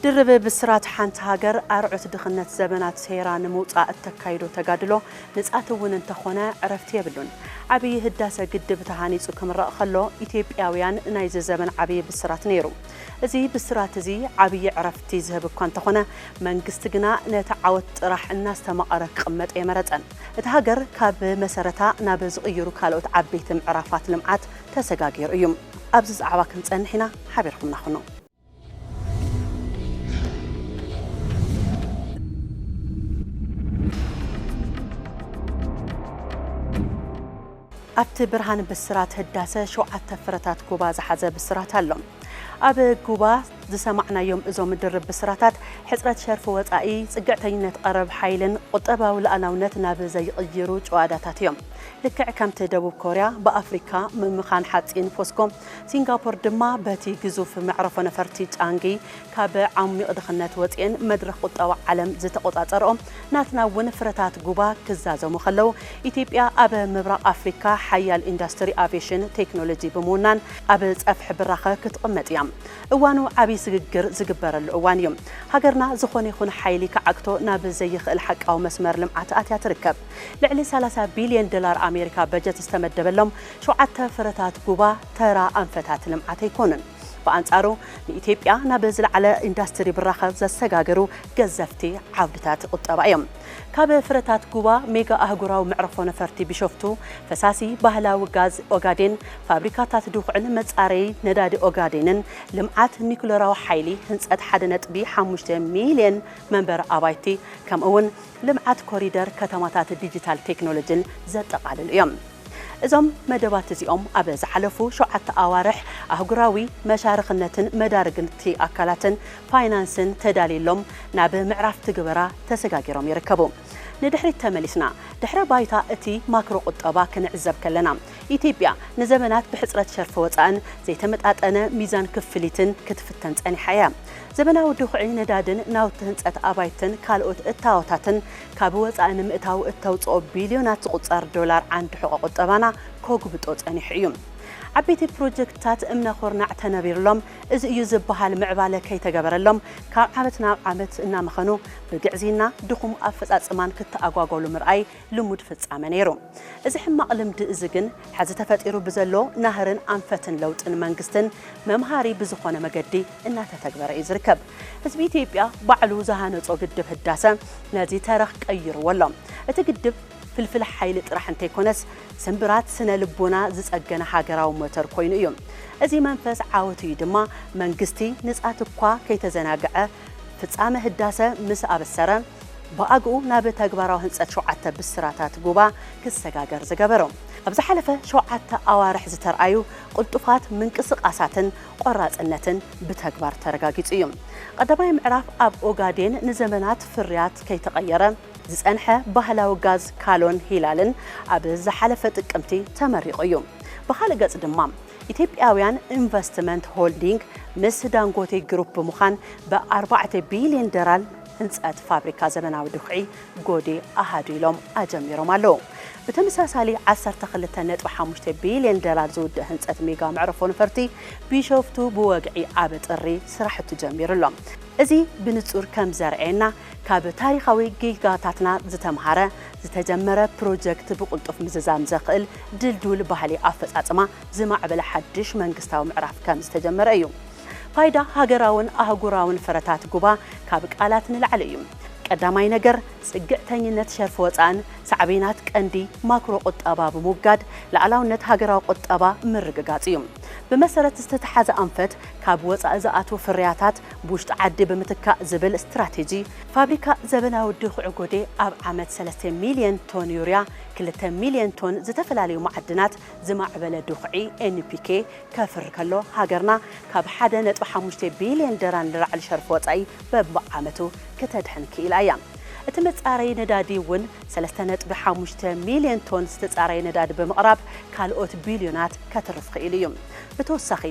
ድርብ ብስራት ሓንቲ ሃገር ኣርዑት ድኽነት ዘበናት ሰይራ ንምውጻእ እተካይዶ ተጋድሎ ንጻት እውን እንተኾነ ዕረፍቲ የብሉን። ዓብዪ ህዳሰ ግድብ ተሃኒጹ ክምረቕ ከሎ ኢትዮጵያውያን ናይዚ ዘበን ዓብዪ ብስራት ነይሩ። እዚ ብስራት እዚ ዓብዪ ዕረፍቲ ዝህብ እኳ እንተኾነ መንግስቲ ግና ነቲ ዓወት ጥራሕ እናስተማቐረ ክቕመጥ የመረጸን። እቲ ሃገር ካብ መሰረታ ናብ ዝቕይሩ ካልኦት ዓበይቲ ምዕራፋት ልምዓት ተሰጋጊሩ እዩ። ኣብዚ ዛዕባ ክንጸንሕ ኢና፣ ሓቢርኩምና ኩኑ። ኣብቲ ብርሃን ብስራት ህዳሰ ሸውዓተ ፍረታት ጉባ ዝሓዘ ብስራት ኣሎ። ኣብ ጉባ ዝሰማዕናዮም እዞም ድርብ ብስራታት ሕፅረት ሸርፊ ወፃኢ፣ ፅግዕተኝነት ቀረብ ሓይልን ቁጠባዊ ልኣላውነት ናብ ዘይቕይሩ ጭዋዳታት እዮም። ልክዕ ከምቲ ደቡብ ኮርያ ብኣፍሪካ ምምኻን ሓፂን ፎስኮ፣ ሲንጋፖር ድማ በቲ ግዙፍ መዕረፎ ነፈርቲ ጫንጊ ካብ ዓሚቕ ድኽነት ወፂኤን መድረኽ ቁጠባ ዓለም ዝተቆፃፀረኦ፣ ናትና እውን ፍረታት ጉባ ክዛዘሙ ከለዉ፣ ኢትዮጵያ ኣብ ምብራቕ ኣፍሪካ ሓያል ኢንዱስትሪ ኣቪዬሽን ቴክኖሎጂ ብምውናን ኣብ ፀፍሒ ብራኸ ክትቕመጥ እያ። እዋኑ ዓብዪ ስግግር ዝግበረሉ እዋን እዩ። ሃገርና ዝኾነ ይኹን ሓይሊ ክዓግቶ ናብ ዘይኽእል ሓቃዊ መስመር ልምዓት ኣትያ ትርከብ። ልዕሊ ሰላሳ ቢልዮን ዶላር ኣሜሪካ በጀት ዝተመደበሎም ሸውዓተ ፍረታት ጉባ ተራ ኣንፈታት ልምዓት ኣይኮኑን። ብኣንጻሩ ንኢትዮጵያ ናብ ዝለዓለ ኢንዱስትሪ ብራኸ ዘሰጋግሩ ገዘፍቲ ዓውድታት ቁጠባ እዮም። ካብ ፍረታት ጉባ ሜጋ ኣህጉራዊ መዕረፎ ነፈርቲ ቢሾፍቱ፣ ፈሳሲ ባህላዊ ጋዝ ኦጋዴን፣ ፋብሪካታት ድኹዕን መጻረዪ ነዳዲ ኦጋዴንን፣ ልምዓት ኒኩለራዊ ሓይሊ፣ ህንጸት ሓደ ነጥቢ ሓሙሽተ ሚልዮን መንበሪ ኣባይቲ፣ ከምኡ እውን ልምዓት ኮሪደር ከተማታት ዲጂታል ቴክኖሎጂን ዘጠቓልሉ እዮም። እዞም መደባት እዚኦም ኣብ ዝሓለፉ ሸውዓተ ኣዋርሕ ኣህጉራዊ መሻርኽነትን መዳርግቲ ኣካላትን ፋይናንስን ተዳልዩሎም ናብ ምዕራፍ ትግበራ ተሰጋጊሮም ይርከቡ። ንድሕሪት ተመሊስና ድሕረ ባይታ እቲ ማክሮ ቁጠባ ክንዕዘብ ከለና፣ ኢትዮጵያ ንዘመናት ብሕጽረት ሸርፊ ወጻእን ዘይተመጣጠነ ሚዛን ክፍሊትን ክትፍተን ጸኒሓ እያ። ዘበናዊ ድኹዒ ነዳድን ናውቲ ህንጸት ኣባይትን ካልኦት እታወታትን ካብ ወጻኢ ንምእታው እተውጽኦ ቢልዮናት ዝቑጸር ዶላር ዓንዲ ሕቖ ቁጠባና ከጉብጦ ጸኒሑ እዩ። ዓበይቲ ፕሮጀክትታት እምነ ኩርናዕ ተነቢርሎም፣ እዚ እዩ ዝበሃል ምዕባለ ከይተገበረሎም፣ ካብ ዓመት ናብ ዓመት እናመኸኑ ብግዕዝይና ድኹም ኣፈጻጽማን ክተኣጓጎሉ ምርኣይ ልሙድ ፍጻመ ነይሩ። እዚ ሕማቕ ልምዲ እዚ ግን፣ ሕዚ ተፈጢሩ ብዘሎ ናህርን ኣንፈትን ለውጥን መንግስትን መምሃሪ ብዝኾነ መገዲ እናተተግበረ እዩ ዝርከብ። ህዝቢ ኢትዮጵያ ባዕሉ ዝሃነጾ ግድብ ህዳሰ ነዚ ተረኽ ቀይርዎ ኣሎ። እቲ ግድብ ፍልፍል ሓይሊ ጥራሕ እንተይኮነስ፣ ስምብራት ስነ ልቦና ዝጸገነ ሃገራዊ ሞተር ኮይኑ እዩ። እዚ መንፈስ ዓወት እዩ ድማ መንግስቲ ንጻት እኳ ከይተዘናግዐ ፍጻመ ህዳሰ ምስ ኣበሰረ፣ ብኣግኡ ናብ ተግባራዊ ህንጸት ሸውዓተ ብስራታት ጉባ ክሰጋገር ዝገበሮ። ኣብ ዝሓለፈ ሸውዓተ ኣዋርሕ ዝተርኣዩ ቅልጡፋት ምንቅስቓሳትን ቆራጽነትን ብተግባር ተረጋጊጹ እዩ። ቀዳማይ ምዕራፍ ኣብ ኦጋዴን ንዘመናት ፍርያት ከይተቐየረ ዝጸንሐ ባህላዊ ጋዝ ካሎን ሂላልን ኣብ ዝሓለፈ ጥቅምቲ ተመሪቑ እዩ። ብኻልእ ገጽ ድማ፣ ኢትዮጵያውያን ኢንቨስትመንት ሆልዲንግ ምስ ዳንጎቴ ግሩፕ ብምዃን ብኣርባዕተ ቢልዮን ዶላር ህንጸት ፋብሪካ ዘመናዊ ድኹዒ ጎዴ ኣሃዱ ኢሎም ኣጀሚሮም ኣለዉ። ብተመሳሳሊ፣ ዓሰርተ ክልተ ነጥቢ ሓሙሽተ ቢልዮን ዶላር ዝውድእ ህንጸት ሜጋ መዕረፎ ነፈርቲ ቢሾፍቱ ብወግዒ ኣብ ጥሪ ስራሕቱ ጀሚሩ ኣሎ። እዚ ብንጹር ከም ዘርኣየና፣ ካብ ታሪኻዊ ጌጋታትና ዝተምሃረ፣ ዝተጀመረ ፕሮጀክት ብቕልጡፍ ምዝዛም ዘኽእል ድልዱል ባህሊ ኣፈጻጽማ ዝማዕበለ ሓድሽ መንግስታዊ ምዕራፍ ከም ዝተጀመረ እዩ። ፋይዳ ሃገራውን ኣህጉራውን ፍረታት ጉባ ካብ ቃላት ንላዕሊ እዩ። ቀዳማይ ነገር፣ ጽግዕተኝነት ሸርፊ ወጻእን ሳዕቤናት ቀንዲ ማክሮ ቁጠባ ብምውጋድ፣ ልኣላውነት ሃገራዊ ቁጠባ ምርግጋጽ እዩ። ብመሰረት ዝተተሓዘ ኣንፈት፣ ካብ ወጻኢ ዝኣትዉ ፍርያታት ብውሽጢ ዓዲ ብምትካእ ዝብል ስትራቴጂ፣ ፋብሪካ ዘበናዊ ድኹዒ ጎዴ ኣብ ዓመት ሰለስተ ሚልዮን ቶን ዩርያ፣ ክልተ ሚልዮን ቶን ዝተፈላለዩ መዓድናት ዝማዕበለ ድኹዒ ኤን ፒ ኬ ከፍሪ ከሎ፣ ሃገርና ካብ ሓደ ነጥቢ ሓሙሽተ ቢልዮን ዶላር ንላዕሊ ሸርፊ ወጻኢ በብዓመቱ ክተድሕን ክኢላ እያ። እቲ መጻረዪ ነዳዲ እውን ሰለስተ ነጥቢ ሓሙሽተ ሚልዮን ቶን ዝተጻረየ ነዳዲ ብምቕራብ፣ ካልኦት ቢልዮናት ከትርፍ ክኢሉ እዩ። ብተወሳኺ፣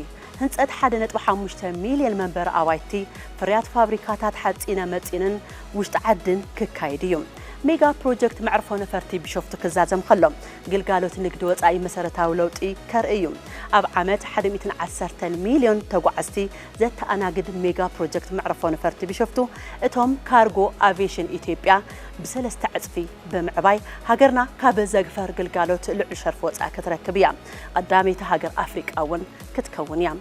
ህንጸት ሓደ ነጥቢ ሓሙሽተ ሚልዮን መንበሪ ኣባይቲ፣ ፍርያት ፋብሪካታት ሓጺነ መጺንን ውሽጢ ዓድን ክካየድ እዩ። ሜጋ ፕሮጀክት መዕርፎ ነፈርቲ ቢሾፍቱ ክዛዘም ከሎ፣ ግልጋሎት ንግዲ ወጻኢ መሰረታዊ ለውጢ ከርኢ እዩ። ኣብ ዓመት ሓደ ሚእትን ዓሰርተን ሚልዮን ተጓዓዝቲ ዘተኣናግድ ሜጋ ፕሮጀክት መዕርፎ ነፈርቲ ቢሾፍቱ፣ እቶም ካርጎ ኣቪዬሽን ኢትዮጵያ ብሰለስተ ዕጽፊ ብምዕባይ፣ ሃገርና ካብ ዘግፈር ግልጋሎት ልዑል ሸርፊ ወጻኢ ክትረክብ እያ። ቀዳመይቲ ሃገር ኣፍሪቃ እውን ክትከውን እያ።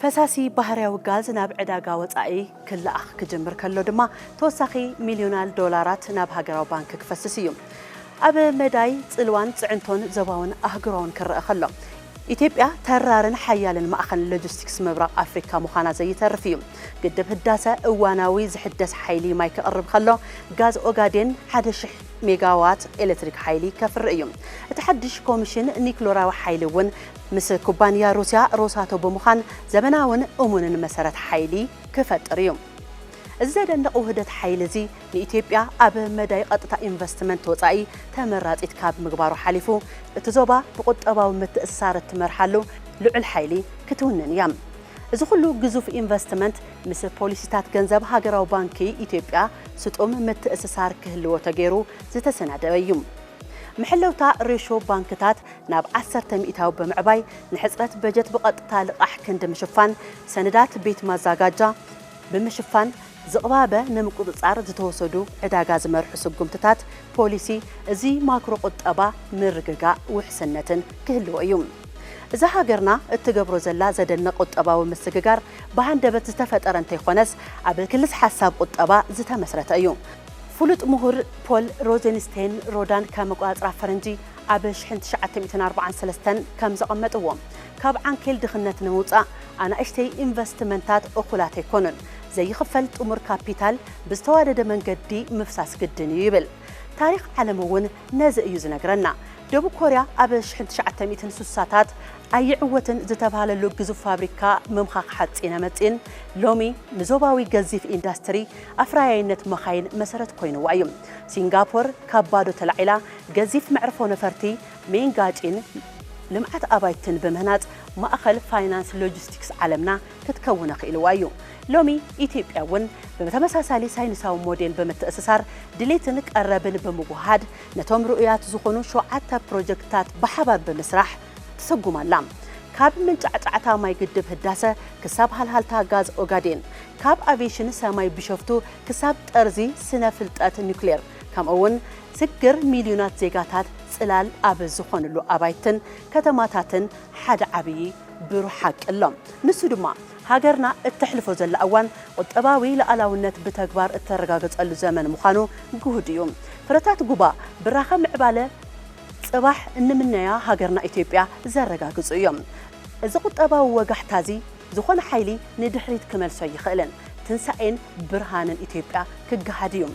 ፈሳሲ ባህርያዊ ጋዝ ናብ ዕዳጋ ወጻኢ ክለኣኽ ክጅምር ከሎ ድማ፣ ተወሳኺ ሚልዮናል ዶላራት ናብ ሃገራዊ ባንክ ክፈስስ እዩ። ኣብ መዳይ ጽልዋን ጽዕንቶን ዞባውን ኣህጉራውን ክረኣ ከሎ፣ ኢትዮጵያ ተራርን ሓያልን ማእኸል ሎጂስቲክስ ምብራቕ ኣፍሪካ ምዃና ዘይተርፍ እዩ። ግድብ ህዳሰ እዋናዊ ዝሕደስ ሓይሊ ማይ ከቕርብ ከሎ፣ ጋዝ ኦጋዴን ሓደ ሽሕ ሜጋዋት ኤሌክትሪክ ሓይሊ ከፍሪ እዩ። እቲ ሓድሽ ኮሚሽን ኒክሎራዊ ሓይሊ እውን ምስ ኩባንያ ሩስያ ሮሳቶ ብምዃን ዘመናውን እሙንን መሰረት ሓይሊ ክፈጥር እዩ። እዚ ዘደንቕ ውህደት ሓይሊ እዚ ንኢትዮጵያ ኣብ መዳይ ቀጥታ ኢንቨስትመንት ወጻኢ ተመራጺት ካብ ምግባሩ ሓሊፉ፣ እቲ ዞባ ብቁጠባዊ ምትእስሳር እትመርሓሉ ልዑል ሓይሊ ክትውንን እያ። እዚ ኩሉ ግዙፍ ኢንቨስትመንት ምስ ፖሊሲታት ገንዘብ ሃገራዊ ባንኪ ኢትዮጵያ ስጡም ምትእስሳር ክህልዎ ተገይሩ ዝተሰናደወ እዩ። መሐለውታ ሬሾ ባንክታት ናብ ዓሰርተ ሚእታዊ ብምዕባይ፣ ንሕጽረት በጀት ብቐጥታ ልቓሕ ክንዲ ምሽፋን፣ ሰነዳት ቤት ማዛጋጃ ብምሽፋን፣ ዝቕባበ ንምቁጽጻር ዝተወሰዱ ዕዳጋ ዝመርሑ ስጉምትታት ፖሊሲ፣ እዚ ማክሮ ቁጠባ ምርግጋእ ውሕስነትን ክህልዎ እዩ። እዛ ሃገርና እትገብሮ ዘላ ዘደንቕ ቁጠባዊ ምስግጋር ብሃንደበት ዝተፈጠረ እንተይኮነስ፣ ኣብ ክልስ ሓሳብ ቁጠባ ዝተመስረተ እዩ። ፍሉጥ ምሁር ፖል ሮዘንስቴን ሮዳን ከም ኣቆጻጽራ ፈረንጂ ኣብ ሽሕን ትሽዓተ ሚእትን ኣርባዓን ሰለስተን ከም ዘቐመጥዎ፣ ካብ ዓንኬል ድኽነት ንምውጻእ ኣናእሽተይ ኢንቨስትመንታት እኹላት ኣይኮኑን። ዘይኽፈል ጥሙር ካፒታል ብዝተዋደደ መንገዲ ምፍሳስ ግድን እዩ ይብል። ታሪኽ ዓለም እውን ነዚ እዩ ዝነግረና። ደቡብ ኮርያ ኣብ ሽሕን ትሽዓተ ሚእትን ስሳታት ኣይዕወትን ዝተባህለሉ ግዙፍ ፋብሪካ ምምኻኽ ሓፂነ መፂን ሎሚ ንዞባዊ ገዚፍ ኢንዳስትሪ ኣፍራያይነት መኻይን መሰረት ኮይንዋ እዩ። ሲንጋፖር ካብ ባዶ ተላዒላ ገዚፍ መዕርፎ ነፈርቲ ሜንጋጪን ልምዓት ኣባይትን ብምህናፅ ማእኸል ፋይናንስ ሎጂስቲክስ ዓለምና ክትከውን ኣኽኢልዋ እዩ። ሎሚ ኢትዮጵያ እውን ብተመሳሳሊ ሳይንሳዊ ሞዴል ብምትእስሳር ድሌትን ቀረብን ብምውሃድ ነቶም ርኡያት ዝኾኑ ሸውዓተ ፕሮጀክትታት ብሓባር ብምስራሕ ትስጉም ኣላ። ካብ መንጫዕጫዕታ ማይ ግድብ ህዳሰ ክሳብ ሃልሃልታ ጋዝ ኦጋዴን፣ ካብ ኣቪዬሽን ሰማይ ቢሾፍቱ ክሳብ ጠርዚ ስነ ፍልጠት ኒውክሌር፣ ከምኡ እውን ስግር ሚልዮናት ዜጋታት ጽላል ኣብ ዝኾንሉ ኣባይትን ከተማታትን ሓደ ዓብዪ ብሩህ ሓቂ ኣሎ። ንሱ ድማ ሃገርና እተሕልፎ ዘላ እዋን ቁጠባዊ ሉዓላውነት ብተግባር እተረጋገጸሉ ዘመን ምዃኑ ግሁድ እዩ። ፍረታት ጉባ ብራኸ ምዕባለ ጽባሕ እንምነያ ሃገርና ኢትዮጵያ ዘረጋግጹ እዮም። እዚ ቁጠባዊ ወጋሕታ እዚ ዝኾነ ሓይሊ ንድሕሪት ክመልሶ ኣይኽእልን። ትንሳኤን ብርሃንን ኢትዮጵያ ክገሃድ እዩ።